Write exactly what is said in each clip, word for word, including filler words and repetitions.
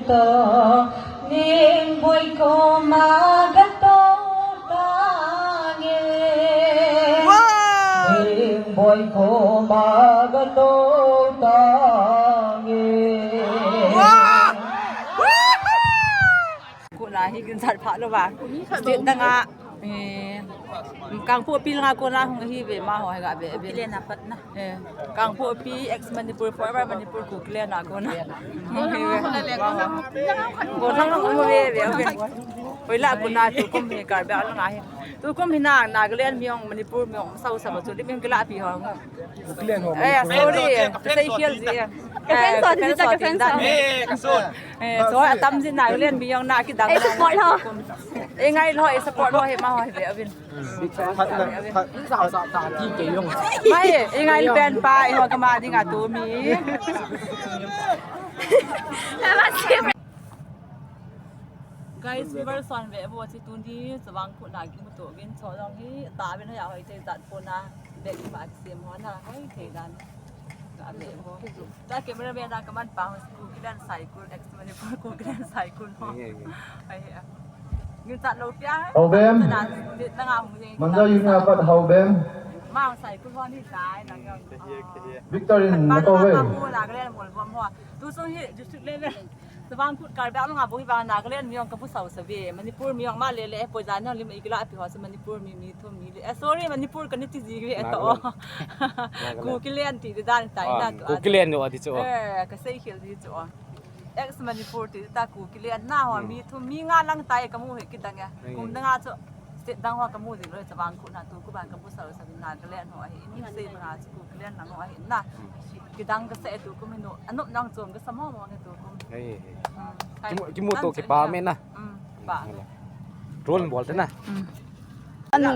Ning boi koma gatou tange. Ning boi koma gatou tange. Kona hi kin sat pha lou va. State dang a, eh, Kangpokpi langa kona hung hi ve ma ho hi ga ve ve. Kangpokpi, ex Manipur, forever Manipur, Kukiland a kona. Kona hung ve ve ve. Hoila kona tukum hi Karbi Anglong a hi. Tukum hi na Nagaland mi jong Manipur mi jong sau sa ba chu lim in kila pi ho. Kukiland ho. Eh, sorry. Sei khel ji. Ka friend so, ka friend so. Eh, so atam ji Nagaland mi jong na kidang. Eh, support ho. Eh, ngai lou, eh, support lou, he ma ho, he ve avin. Mai, eh, ngai pen pa, eh, ho kama ding a tu mi. Guys, viewers, son ve vo chi tuni, Chavang Kut na kimuto vin, so jong hi, ta vin ha ya hoi thei jat pon a, bek ma kisem ho na, hoi thei dan. Ka ve vo. Ta cameraman a kaman pa, Kukiland Saikul, ex Manipur Kukiland Saikul ho. Ai, ai. Ngin chat lou pia. Ho bem. Manja yun nga pat ho bem. Mang Saikul ho ni tai, nang jong. Victor in na ko ve. Nagaland mol bom ho. Tu so hi, district level. Chavang Kut Karbi Anglong a bou hi vang Nagaland mi jong ka pu sau sa ve. Manipur mi jong ma le le, eh, poi jan jong lim ikila pi ho sa Manipur mi, mi thum mi le. Eh, sorry, Manipur ka ni ti ji ve eh to. Nagaland. Nagaland. Kukiland ti dan tai na tu. Kukiland no ati chu. Eh, ka sei khel ji chu. Ex Manipur ti ta Kukiland na ho mi thum mi nga lang tai ka mu he kidang ya. Kum dang a chu. State dang ho ka mu jing lou, Chavang Kut na tukum a ka pu sau sa Nagaland ho ahi, in sei ma chu Kukiland lang ho ahi na. Kidang ka sa tukum hi no, anop nang chom ka sa mo mo hi tukum. Hei, hei. Hmm. Kimu, kimu to kipa me na. Hmm, pa. Drone bol te na. Hmm. Anu.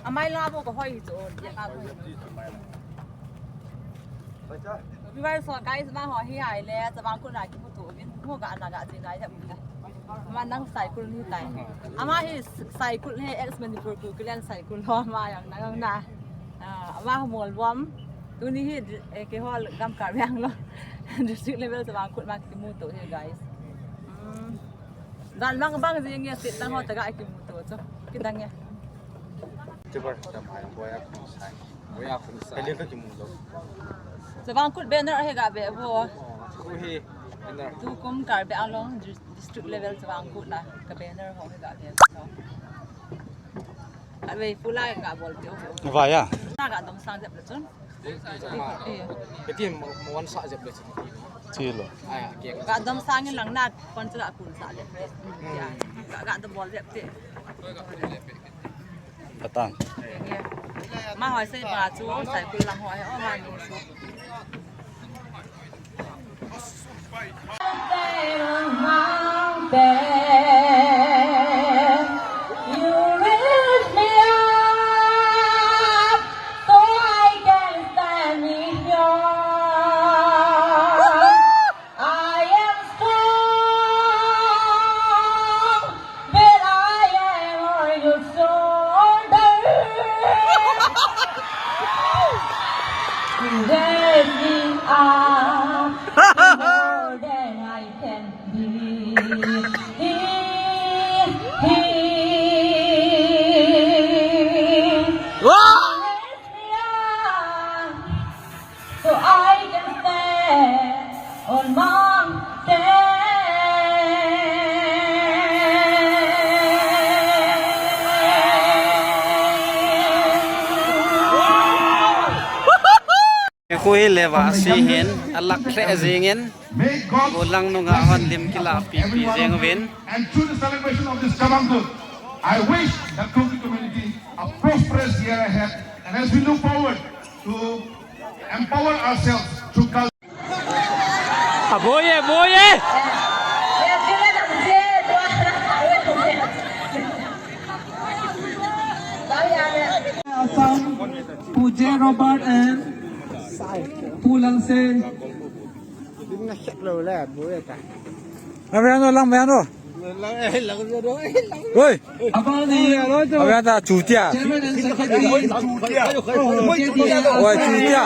Amai la bo ka hoi chu, ya ka hoi. Viewers ho, guys, ma ho hi ai le, Chavang Kut na kimuto vin, mu ga na ga chi na ya. Ma nang Saikul ni tai. Ama hi Saikul hi ex Manipur Kukiland Saikul ho ma jong nang na. Ah, ama ho mol bom. Tuni hi, eh, keiho gam Karbi Anglong. District level Chavang Kut ma kimuto hi, guys. Hmm. Dan bang bang jing ya sit dang ho ta ga kimuto chu. Kidang ya. Chubar ta mai boya kung sai. Boya kung sai. Kali ka kimu lou. Chavang Kut banner hi ga ve vo. Khu hi banner. Tukum Karbi Anglong dis-, district level Chavang Kut na ka banner ho hi ga ve vo. Ka ve pula ga bol ti ho. Vaya. Na ga dong sang jep le chun. Kati mo, mo wan sa jep le chun. Chi lou. Ai, ke. Ga dong sang in lang na kon chu ga kun sa jep. Ya. Ga, ga dong bol jep ti. Patang. Ma hoi sei ba chu Saikul lang hoi, o ma ni su. You raise me up so I can stand here. I am strong, but I am on your shoulder. Raise me up more than I can be. Wow! Raise me up. So I can stand on mountain. Khu hi le va si hin, alak lheh jing in, khu lang nunga hon lim kila pipi jeng uvin. And through the celebration of this Chavang Kut, I wish the Kuki community a prosperous year ahead. And as we look forward to empower ourselves through culture. Aboye, aboye! Assam, Pu J Robert and Pu Langsei. Aviano lang, aviano. Oi. Aviano chutia. Oi, chutia.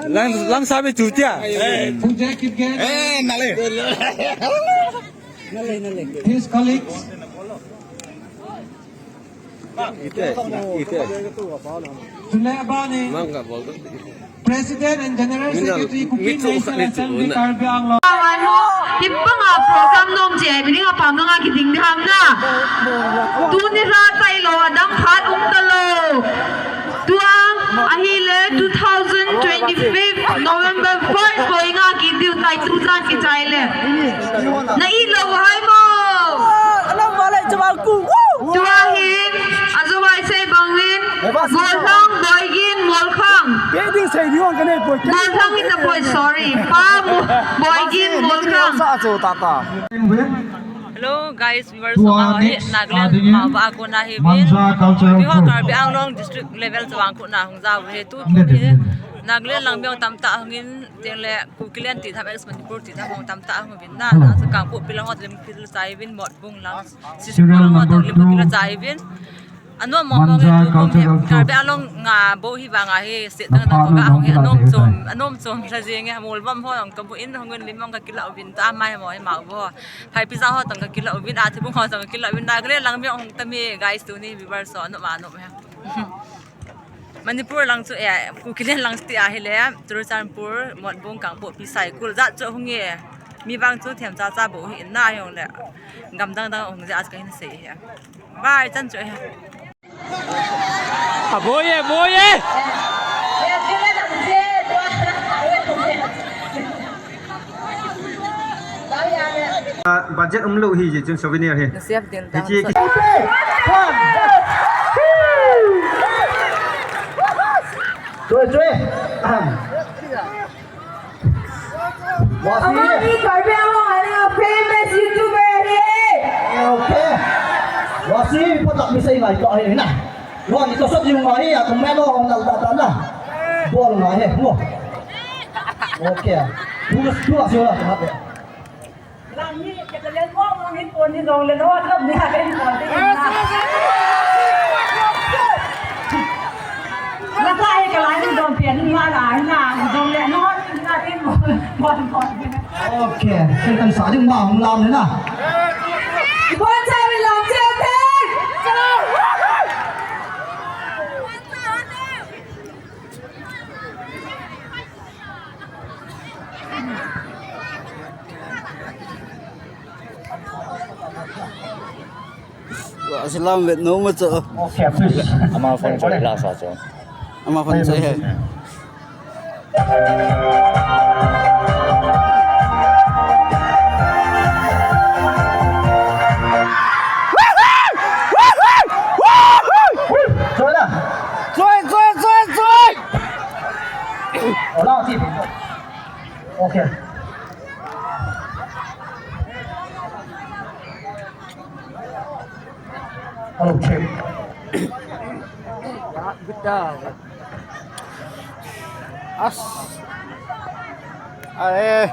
Lang, lang sabi chutia. Eh, nale. His colleagues. Chule abani President and General Secretary Kuki Nation Assembly Karbi Anglong. Awan ho, hibanga program nom che, mining apam langa kiding di ham na. Tuni la tailou, adang khat um talou. Tua ahile two thousand twenty-five November first boi nga kidiu tai tu jan kichai le. Na i lou hai mo. Tua hin, ajo vai sei bang hin, Molkhang, Boigin, Molkhang. Molkhang in the boy, sorry. Pa Mo-, Boigin, Molkhang. Hello guys, viewers, Nagaland ma ba ko na hi bin. Vivo Karbi Anglong district level chawang ko na hung ja he tu tu hi. Nagaland lang miong tamtah hung in, teng le Kukiland ti tham, ex Manipur ti tham hung tamtah hung bin na. Na sa Kangpokpi lang hot lim pil chai bin, Motbung lang. Sisipur lang hot lim pil chai bin. Anom mo mo nge tu kong he, Karbi Anglong nga bo hi vang a hi, se tang na ko ga hong he, anom chom, anom chom sa jing he, mol bam ho ong ka bu in hong lim ong ka kila uvin ta mai mo he ma bo. Phai pizza ho tang ka kila uvin, a thibung ho tang ka kila uvin, Nagaland lang mi ong ta mi, guys, tuni viewers so anom anom he. Manipur lang chu e, Kukiland lang ti a hi le, Churachandpur, Motbung, Kangpokpi, Saikul, jat chu hung e. Mi vang chu thiam cha cha bo hi in na hi ong le. Gam dang dang ong je as ka hin sei he. Bye, chan chu he. A boy e, boy e. Ah, budget um lou hi je chung souvenir hi. Na save din. Hi chi. Choi, choi. Ahem. Wasi. Amani Karbi Anglong a ding a famous YouTuber hi. Okay. Wasi, patak mi sei ngai to ahi na. Wang ito sot yung ngai a, kung melo ang nagtata na. Bol ngai he, mo. Okay. Pulos, pulos yung lang, happy. Lang ni, kita lian mo, mo ni pon ni dong le no, atrap ni ha, kay ni pon ni na. Lata e kalai ni dong pian ni ma la na, dong le no, na tin mo, mo mo. Okay, kan kan sa ding ma hung lam ni na. Bon sa mi lam che te. Wa, salam vet no ma cho. Okay, please. Ama phone choi la sa cho. Ama phone choi he. Choi la. Choi, choi, choi, choi. Hola, ti. Okay. Hello, check. As. Are.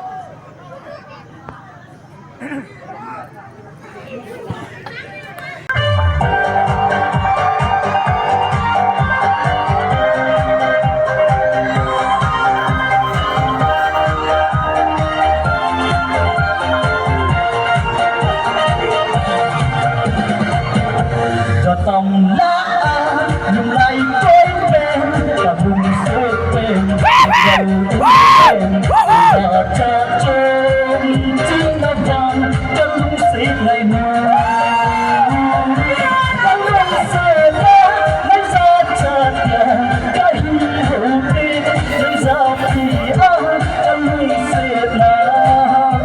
Jatam la a, lung lai koi pen, ka lung se pen, ka lung pen, ka cha chom, ching na vang, ka lung se nai na. Ka lung se na, nai sa cha ya, ka hi ho te, nai sa pi a, ka lung se na,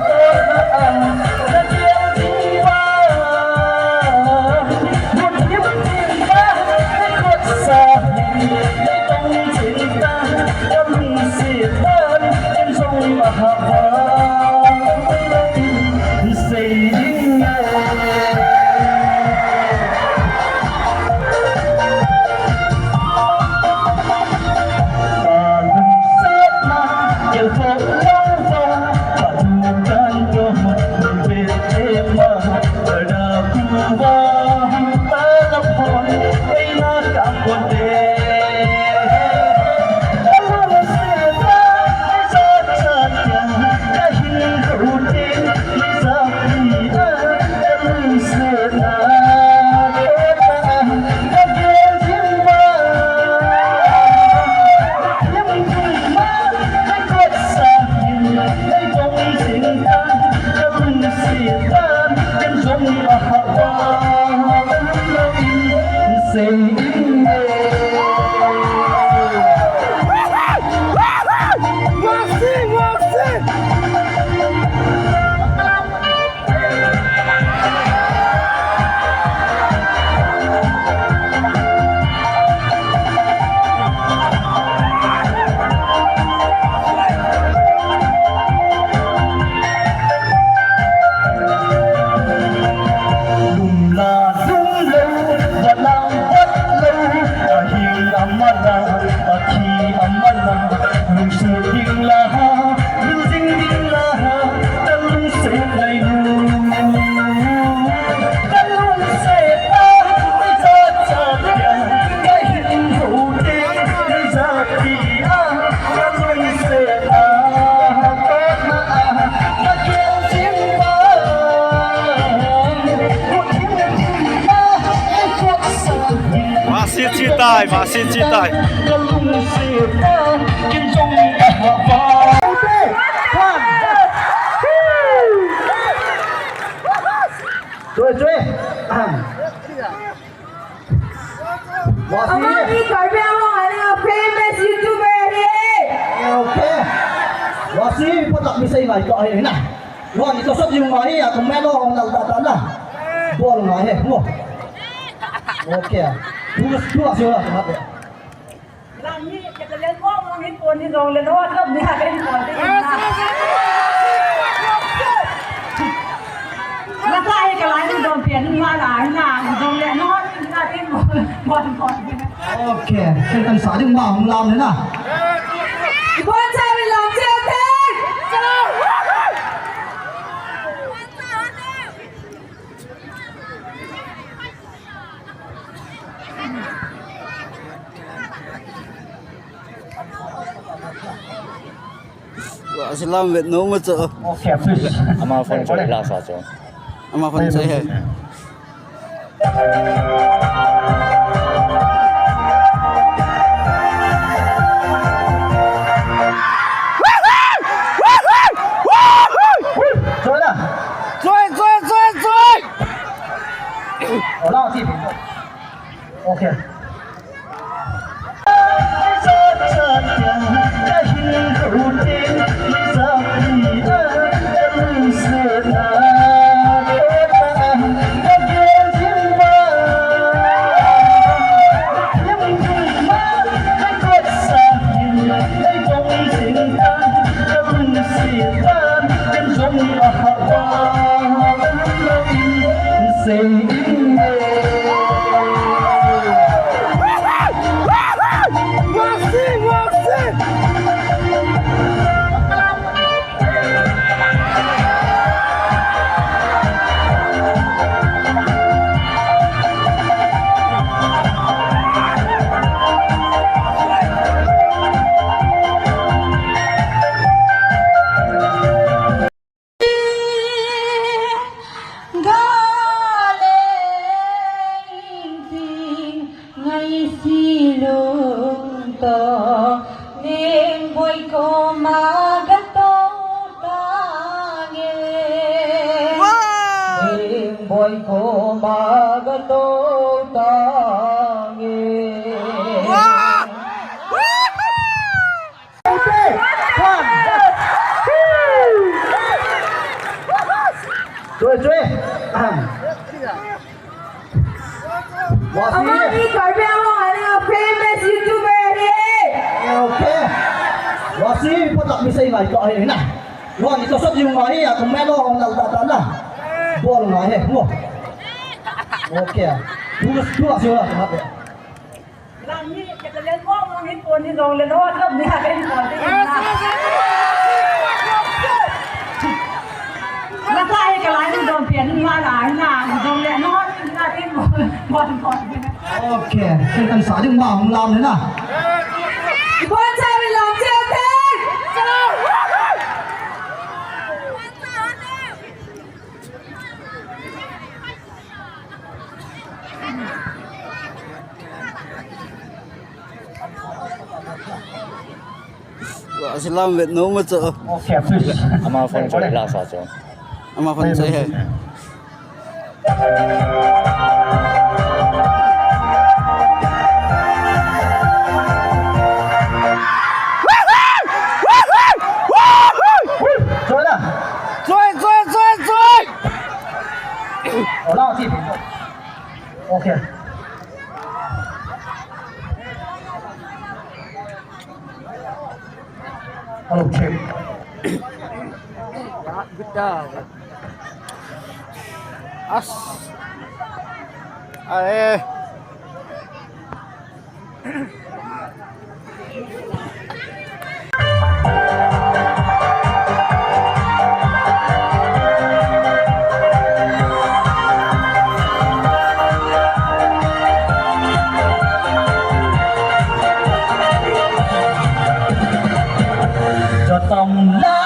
ka na a, ka kia ti va. Lum la lum lou, va lam vat lou, a hing a man a, a thi a man a, lungset ding la, lungset ding la, ka lungset ngai nu. Ka lungset a, i cha cha dia, ka hin ho te, i cha pi a, ka lungset a, ka na a, ka kel jing ba. Vasi chi tai, vasi chi tai. Choi, choi. Vasi. Amani Karbi Anglong a famous YouTuber ahi. Okay. Vasi, patak mi sei ngai ka ahi na. Lo ni to sot yung ngai a, kung melo hong nal tata na. Bol ngai he, mo. Okay. Tu, tu asyo la, tu. Lang ni, kita len mo, mo ni pon ni jong len ho, ni ha len pon ni na. Na ta e ka lai ni jong pian ma la na, jong len ho, na tin mo, mo mo. Okay, kan sa ding ma hong lam ni na. Ibon sa min lam che te. Wa, salam vet no ma cho. Okay, please. Ama phone choi la sa cho. Ama phone choi he. Choi la. Choi, choi, choi, choi. Hola, sí. Okay. Ngaisi lung to, Nengboi koma gatou tange. Nengboi koma gatou tange. Choi, choi. Amani Karbi Anglong a famous YouTuber ahi. Okay. Vasi, patak mi sei ngai ka ahi na. Lo ni to sot yung ngai a, kung melo hong nal tata na. Bol ngai he, mo. Okay. Tu, tu asyo la, tu. Lang ni, kita len mo, mo ni pon ni jong len ho, ni ha len pon ni na. Na ta e ka lai ni jong pian ma la na, jong len ho, na tin mo, mo mo. Okay, kan sa ding ma hong lam ni na. Ibon sa min lam che te. Wa, salam vet no ma cho. Okay, please. Ama phone choi la sa cho. Ama phone choi he. Hello, check. As. Are. Jatam la,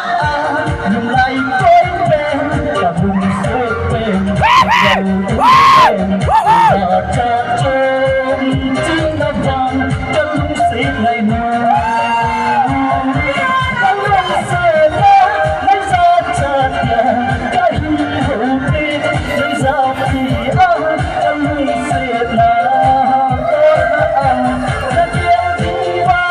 lung lai koi pen, ka lung se pen, ka lung pen, ka cha chom, ching na vang, ka lung se nai na. Ka lung se na, nai sa cha ya, ka hi ho te, nai sa pi a, ka lung se na, ka na a, ka kia ti wa.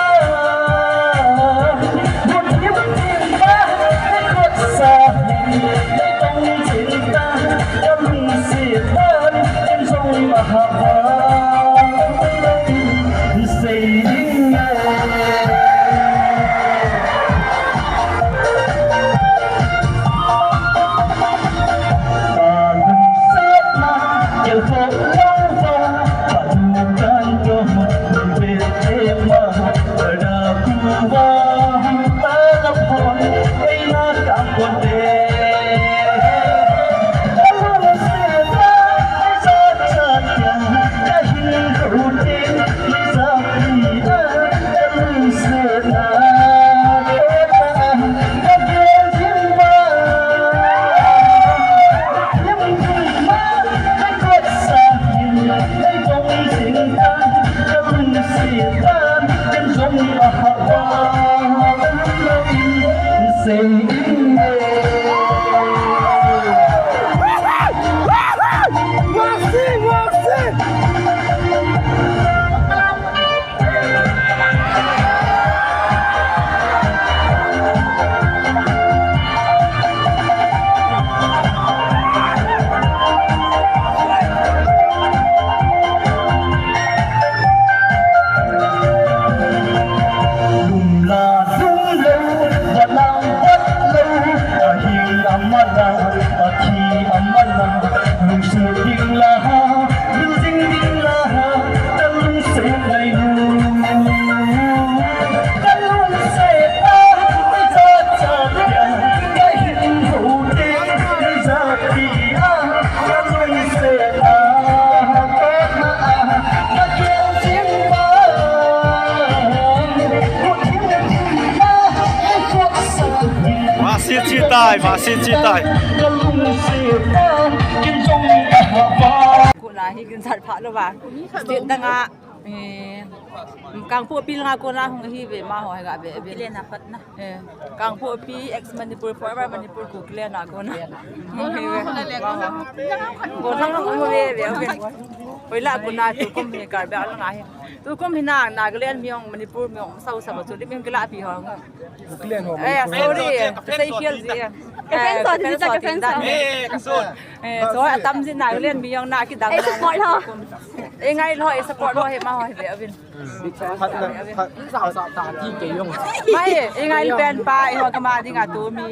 Masi chitai, masi chitai. Kona hi kin sat pha lo ba. State dang a, eh, Kangpokpi langa kona hung hi ve ma ho hi ga ve ve. Kile na pat na. Eh, Kangpokpi, ex Manipur, forever Manipur, Kukiland a kona. Hung hi ve. Ko thang hung ve ve ve. Hoila kona tukum hi Karbi Anglong a hi. Tukum hi na Nagaland mi hung, Manipur mi hung, sau sau chu lim in kila pi ho. Kukiland ho. Eh, sorry. Ka sei khial ji. Ka fan so ji, ka fan so. Eh, ka so. Eh, so atam ji Nagaland mi hung na kidang. Eh, support ho. Eh, ngai lo, eh, support ho, he ma ho, he ve avin. Phat na, phat, sa, sa, sa, ti ke yong. Mai, eh, ngai pen pa, eh, ho kama ding a tu mi.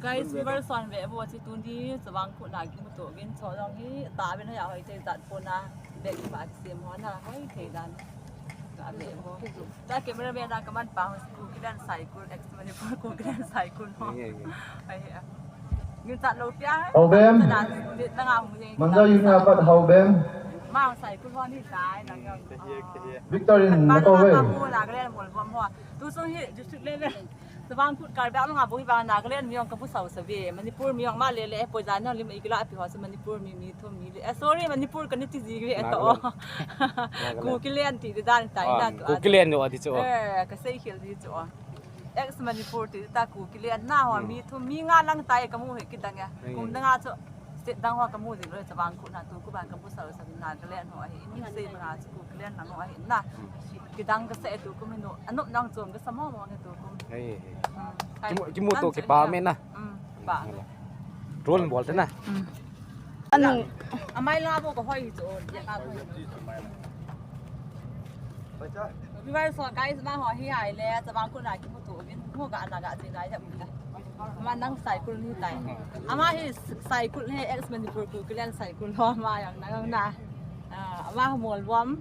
Guys, viewers, son ve bo chi tuni, Chavang Kut na kimu to vin, cho jong hi, ta vin ha ya hoi thei jat pon a, bek ba sem ho na, hoi thei dan. Ka ve bo. Ta camera man a kaman pa, Kukiland Saikul, ex Manipur, Kukiland Saikul ho. Ye, ye. Ai, ai. Ngin chat lo pia. Ho bem. Manja yun nga pat ho bem. Ma Saikul ho ni tai, nang yong. Victor in na ko ve. Nagaland mol bom ho. Tu sung hi district level. Chavang Kut Karbi Anglong a boi vang Nagaland mi hung kabu sau sa ve. Manipur mi hung ma le le, eh, poi jan lim ikila pi ho sa Manipur mi mi thum mi le. Eh, sorry, Manipur ka ni ti ji ve to. Kukiland ti dan tai na tu. Kukiland no ati chu. Eh, ka sei khial ji chu. Ex Manipur ti ta Kukiland na ho mi thum mi nga lang tai ka mu he kidang ya. Kum dang a chu. State dang ho kamu jing loi, Chavang Kut na tukum ban kamu sa sa Nagaland ho ahi, in sei banga chu Kukiland lang ho ahi na. Kidang kasei tukum hi no, anop nang chom kasa mo mo hi tukum. Hei, hei. Hmm. Kimu, kimu to kipa me na. Hmm, kipa. Drone bol te na. Hmm. Anu. Amai la bo ka hoi hi chu, ya ka hoi. Viewers ho, guys, amaho hi ahile Chavang Kut a kimuto uvin, mu ga na ga chi nai jep. Ama nang Saikul ahitai. Ama hi Saikul hi ex Manipur Kukiland Saikul ho ama jong nang na. Ah, ama Molvom.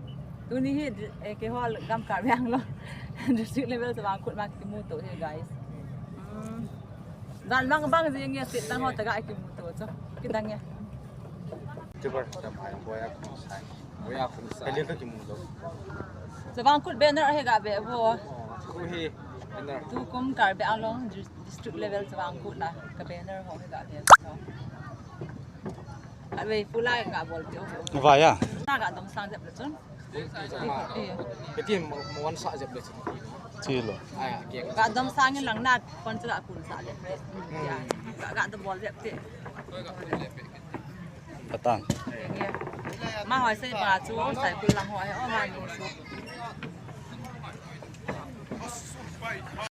Tuni hi, eh, keiho gam Karbi Anglong district level Chavang Kut ma kimuto hi, guys. Hmm. Jan bang bang jing e, sit lang ho taga kimuto chu. Kidang e. Tibar tam ai boya khum sai. Boya khum sai. Kali ka kimuto. Chavang Kut banner hi ga be vo. Khu hi banner. Tukum Karbi Anglong dis-, district level Chavang Kut na ka banner ho hi ga be vo. Ka be pula ga bol ti o. Vaya. Na ga dong sang jep le chun. Iti mo, mo wan sa jep le chun. Chilo. Ai, ke. Ga dong sang in lang na kon chu ga kun sa jep. Ya. Ga, ga dong bol jep ti. Patang. Amaho sei ba chu Saikul lang ho hi, o, ama ni su.